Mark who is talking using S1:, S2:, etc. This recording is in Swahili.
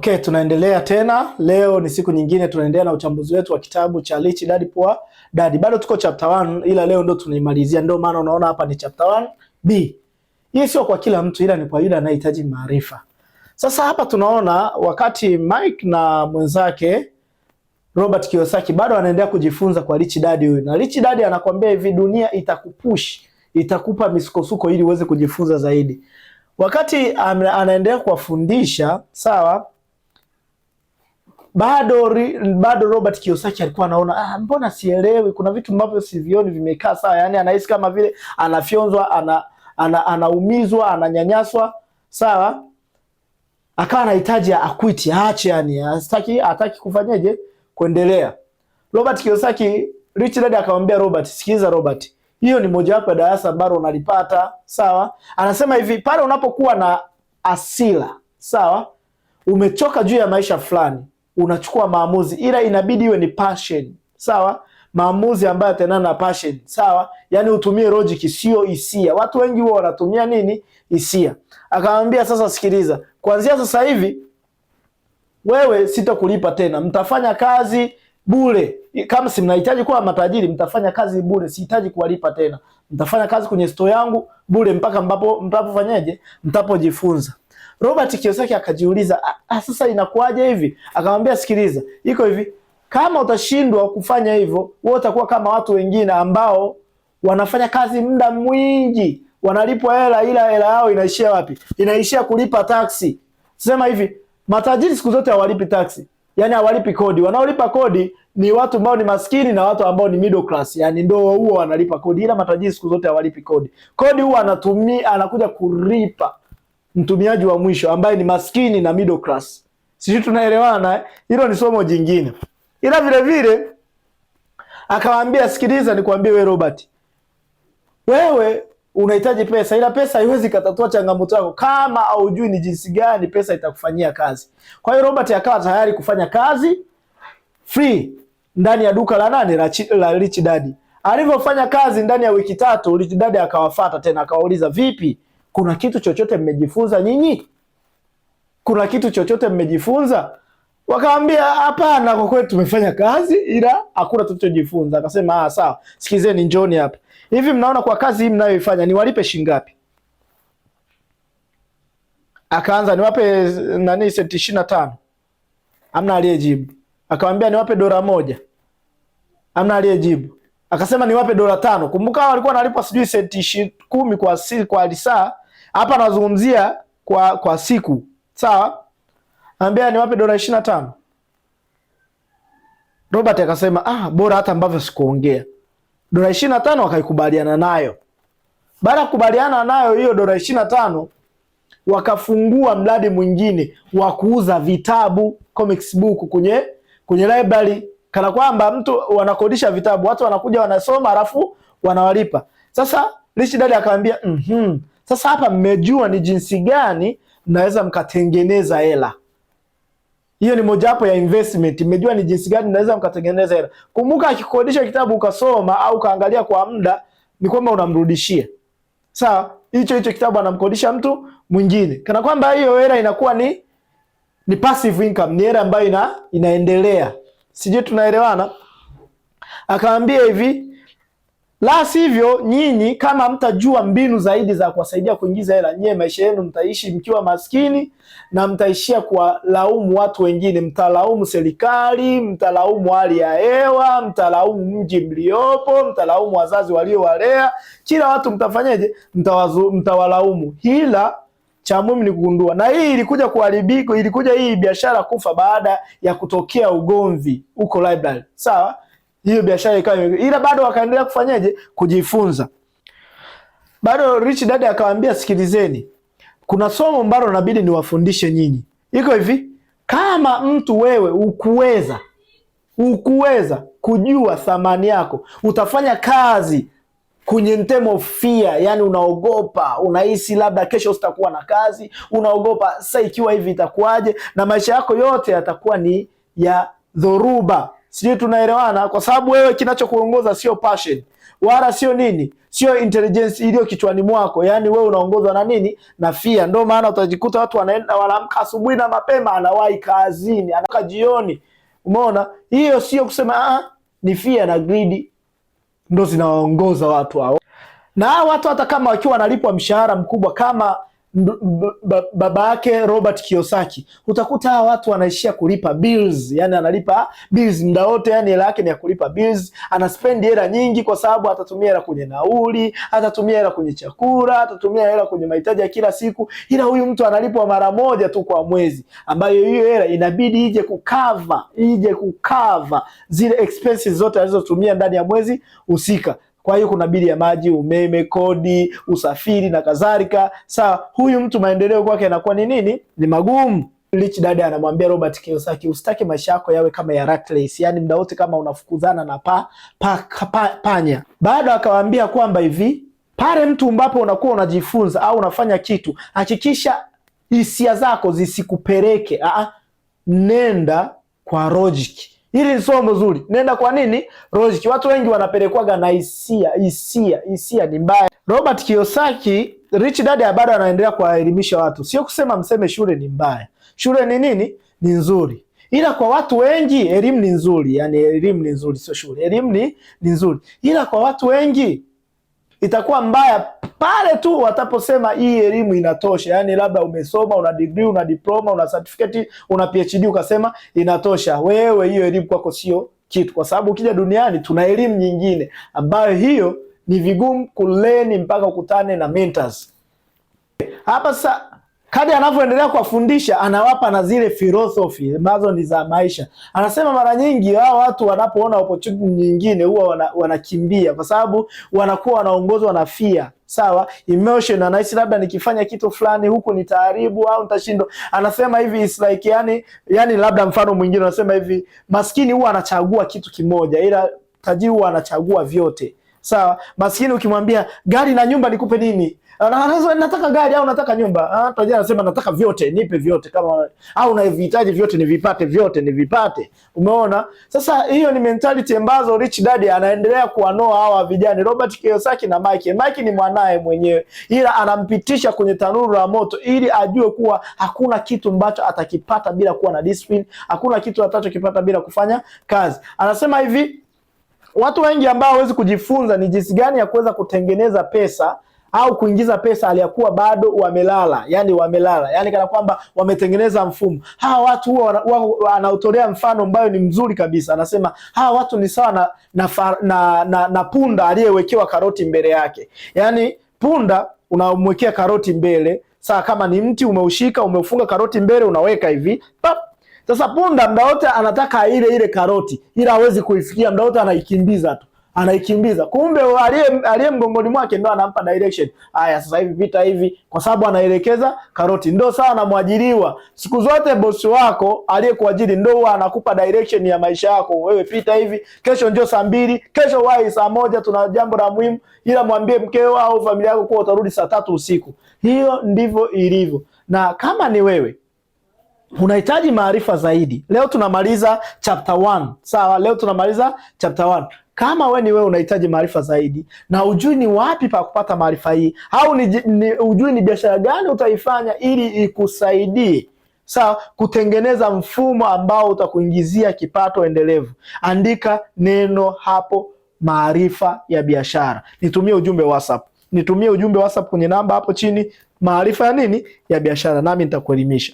S1: Okay, tunaendelea tena. Leo ni siku nyingine, tunaendelea na uchambuzi wetu wa kitabu cha Rich Dad Poor Dad. Bado tuko chapter 1 ila leo ndo tunaimalizia, ndio maana unaona hapa ni chapter 1 B. Hii sio kwa kila mtu, ila ni kwa yule anayehitaji maarifa. Sasa hapa tunaona wakati Mike na mwenzake Robert Kiyosaki bado anaendelea kujifunza kwa Rich Dad huyu, na Rich Dad anakuambia hivi, dunia itakupush, itakupa misukosuko ili uweze kujifunza zaidi. Wakati anaendelea kuwafundisha, sawa, bado Robert Kiyosaki alikuwa anaona mbona sielewi, kuna vitu ambavyo sivioni vimekaa sawa. Yani anahisi kama vile anafyonzwa, anaumizwa, ananyanyaswa, sawa. Akawa anahitaji aquit, aache, yani hataki kufanyaje, kuendelea. Robert Kiyosaki, Rich Dad akamwambia Robert, sikiliza Robert, hiyo ni mojawapo ya darasa ambalo unalipata, sawa. Anasema hivi, pale unapokuwa na hasira, sawa, umechoka juu ya maisha fulani, unachukua maamuzi, ila inabidi iwe ni passion, sawa, maamuzi ambayo yataendana na passion, sawa, yani utumie logic, sio hisia. Watu wengi huwa wanatumia nini? Hisia. Akamwambia sasa, sikiliza, kuanzia sasa hivi wewe sitakulipa tena, mtafanya kazi bure. Kama si mnahitaji kuwa matajiri, mtafanya kazi bure, sihitaji kuwalipa tena. Mtafanya kazi kwenye store yangu bure mpaka mbapo mtapofanyaje, mtapojifunza. Robert Kiyosaki akajiuliza, sasa inakuwaje hivi? Akamwambia, sikiliza, iko hivi, kama utashindwa kufanya hivyo, wewe utakuwa kama watu wengine ambao wanafanya kazi muda mwingi, wanalipwa hela, ila hela yao inaishia wapi? Inaishia kulipa taksi. Sema hivi, matajiri siku zote hawalipi taksi, yani hawalipi kodi. Wanaolipa kodi ni watu ambao ni maskini na watu ambao ni middle class, yani ndio huo wanalipa kodi, ila matajiri siku zote hawalipi kodi. Kodi huwa anatumia, anakuja kulipa mtumiaji wa mwisho ambaye ni maskini na middle class. Sisi tunaelewana eh? Hilo ni somo jingine. Ila vile vile akawaambia, sikiliza, nikwambie wewe Robert, wewe unahitaji pesa, ila pesa haiwezi katatua changamoto yako kama haujui ni jinsi gani pesa itakufanyia kazi. Kwa hiyo Robert akawa tayari kufanya kazi free ndani ya duka la nani, la Rich Dad. Alivyofanya kazi ndani ya wiki 3, Rich Dad akawafuata tena akawauliza, vipi, kuna kitu chochote mmejifunza nyinyi? Kuna kitu chochote mmejifunza? Wakaambia hapana, kwa kweli tumefanya kazi ila hakuna tulichojifunza. Akasema sawa, sikizeni, njoni hapa. Hivi mnaona kwa kazi hii mnayoifanya niwalipe shilingi ngapi? Akaanza, niwape nani senti 25. Hamna aliyejibu. Akamwambia niwape $1. Hamna aliyejibu. Akasema niwape $5. Kumbuka walikuwa wanalipwa sijui senti 10 kwa siku, kwa saa. Hapa nazungumzia kwa siku. Sawa? Anambia niwape $25. Robert akasema bora hata ambavyo sikuongea. $25 wakaikubaliana nayo. Baada ya kukubaliana nayo hiyo $25, wakafungua mradi mwingine wa kuuza vitabu, comics book kwenye library, kana kwamba mtu wanakodisha vitabu, watu wanakuja wanasoma alafu wanawalipa. Sasa Rich Dad akamwambia, sasa hapa mmejua ni jinsi gani mnaweza mkatengeneza hela. Hiyo ni mojawapo ya investment. Mmejua ni jinsi gani mnaweza mkatengeneza hela. Kumbuka akikodisha kitabu ukasoma au kaangalia kwa muda, ni kwamba unamrudishia. Sawa, hicho hicho kitabu anamkodisha mtu mwingine. Kana kwamba hiyo hela inakuwa ni passive income, ni hela ambayo inaendelea. Sijui tunaelewana? Akaambia hivi, la sivyo nyinyi kama mtajua mbinu zaidi za kuwasaidia kuingiza hela, nyie maisha yenu mtaishi mkiwa maskini na mtaishia kuwalaumu watu wengine. Mtalaumu serikali, mtalaumu hali ya hewa, mtalaumu mji mliopo, mtalaumu wazazi waliowalea. Kila watu mtafanyeje? Mtawalaumu. Ila cha muhimu ni kugundua, na hii ilikuja kuharibika, ilikuja hii biashara kufa baada ya kutokea ugomvi huko library. Sawa? Hiyo biashara ikawa, ila bado wakaendelea kufanyaje? Kujifunza. Bado Rich Dad akawaambia, sikilizeni, kuna somo ambalo inabidi niwafundishe nyinyi. Iko hivi, kama mtu wewe ukuweza kujua thamani yako, utafanya kazi kwenye mtemo fear, yani unaogopa, unahisi labda kesho sitakuwa na kazi, unaogopa sasa ikiwa hivi itakuwaje, na maisha yako yote yatakuwa ni ya dhoruba. Sijui tunaelewana? Kwa sababu wewe kinachokuongoza sio passion wala sio nini, sio intelligence iliyo kichwani mwako. Yani wewe unaongozwa na nini? Na fear. Ndio maana utajikuta watu wanaenda wanaamka asubuhi na mapema, anawahi kazini, anaka jioni. Umeona? Hiyo sio kusema ni fear na greed ndo zinawaongoza watu hao. Na hao watu hata kama wakiwa wanalipwa mshahara mkubwa kama baba yake Robert Kiyosaki, utakuta hawa watu wanaishia kulipa bills, yani analipa bills muda wote, yani hela yake ni ya kulipa bills. Anaspendi hela nyingi kwa sababu atatumia hela kwenye nauli, atatumia hela kwenye chakula, atatumia hela kwenye mahitaji ya kila siku, ila huyu mtu analipwa mara moja tu kwa mwezi, ambayo hiyo hela inabidi ije kukava zile expenses zote alizotumia ndani ya mwezi husika. Kwa hiyo kuna bili ya maji, umeme, kodi, usafiri na kadhalika. Sawa, huyu mtu maendeleo kwake yanakuwa ni nini? Ni magumu. Rich Dad anamwambia Robert Kiyosaki, usitake maisha yako yawe kama ya rat race, yani muda wote kama unafukuzana na panya. Baada akawaambia kwamba hivi, pale mtu ambapo unakuwa unajifunza au unafanya kitu, hakikisha hisia zako zisikupeleke. Aa, nenda kwa logic. Hili ni somo zuri. Nenda kwa nini? Logic. Watu wengi wanapelekwaga na hisia, hisia, hisia ni mbaya. Robert Kiyosaki, Rich Dad bado anaendelea kuwaelimisha watu. Sio kusema mseme shule ni mbaya. Shule ni nini? Ni nzuri. Ila kwa watu wengi elimu ni nzuri, yani elimu ni nzuri, sio shule. Elimu ni nzuri. Ila kwa watu wengi itakuwa mbaya pale tu wataposema hii elimu inatosha. Yani labda umesoma, una degree, una diploma, una certificate, una PhD, ukasema inatosha. Wewe hiyo elimu kwako sio kitu, kwa sababu ukija duniani tuna elimu nyingine ambayo hiyo ni vigumu kulearn mpaka ukutane na mentors. Hapa sasa kadri anavyoendelea kuwafundisha anawapa na zile philosophy ambazo ni za maisha. Anasema mara nyingi hao watu wanapoona opportunity nyingine huwa wanakimbia, kwa sababu wanakuwa wanaongozwa na fear. Sawa, emotion, anahisi labda nikifanya kitu fulani huku nitaharibu au nitashindwa. Anasema hivi it's like, yani labda mfano mwingine anasema hivi, maskini huwa anachagua kitu kimoja, ila tajiri huwa anachagua vyote. Sawa, maskini ukimwambia gari na nyumba nikupe nini? Nataka gari au nataka nyumba. Tajiri anasema nataka vyote, nipe vyote, kama au unavihitaji vyote nivipate, vyote nivipate. Umeona? Sasa hiyo ni mentality ambazo Rich Dad anaendelea kuwanoa hawa vijana Robert Kiyosaki na Mike. Mike ni mwanaye mwenyewe, ila anampitisha kwenye tanuru la moto ili ajue kuwa hakuna kitu ambacho atakipata bila kuwa na discipline, hakuna kitu atachokipata bila kufanya kazi. Anasema hivi, watu wengi ambao hawezi kujifunza ni jinsi gani ya kuweza kutengeneza pesa au kuingiza pesa aliyakuwa bado wamelala, yani wamelala, yani kana kwamba wametengeneza mfumo. Hawa watu huwa wanautolea mfano ambayo ni mzuri kabisa. Anasema hawa watu ni sawa na punda aliyewekewa karoti mbele yake. Yani punda unamwekea karoti mbele, sawa, kama ni mti umeushika, umeufunga karoti mbele, unaweka hivi pap. Sasa punda muda wote anataka ile ile karoti, ila hawezi kuifikia, muda wote anaikimbiza tu, anaikimbiza. Kumbe aliye mgongoni mwake ndo anampa direction. Haya, sasa hivi pita hivi, kwa sababu anaelekeza karoti. Ndo sawa na mwajiriwa, siku zote bosi wako aliyekuajiri ndo huwa anakupa direction ya maisha yako. Wewe pita hivi, kesho njoo saa 2, kesho wahi saa 1, tuna jambo la muhimu, ila mwambie mkeo au familia yako kuwa utarudi saa 3 usiku. Hiyo ndivyo ilivyo, na kama ni wewe unahitaji maarifa zaidi, leo tunamaliza chapter 1. Sawa, leo tunamaliza chapter 1. Kama we ni wewe unahitaji maarifa zaidi na ujui ni wapi pa kupata maarifa hii, au ujui ni biashara gani utaifanya ili ikusaidie sawa, kutengeneza mfumo ambao utakuingizia kipato endelevu, andika neno hapo, maarifa ya biashara. Nitumie ujumbe WhatsApp, nitumie ujumbe WhatsApp kwenye namba hapo chini, maarifa ya nini ya biashara, nami nitakuelimisha.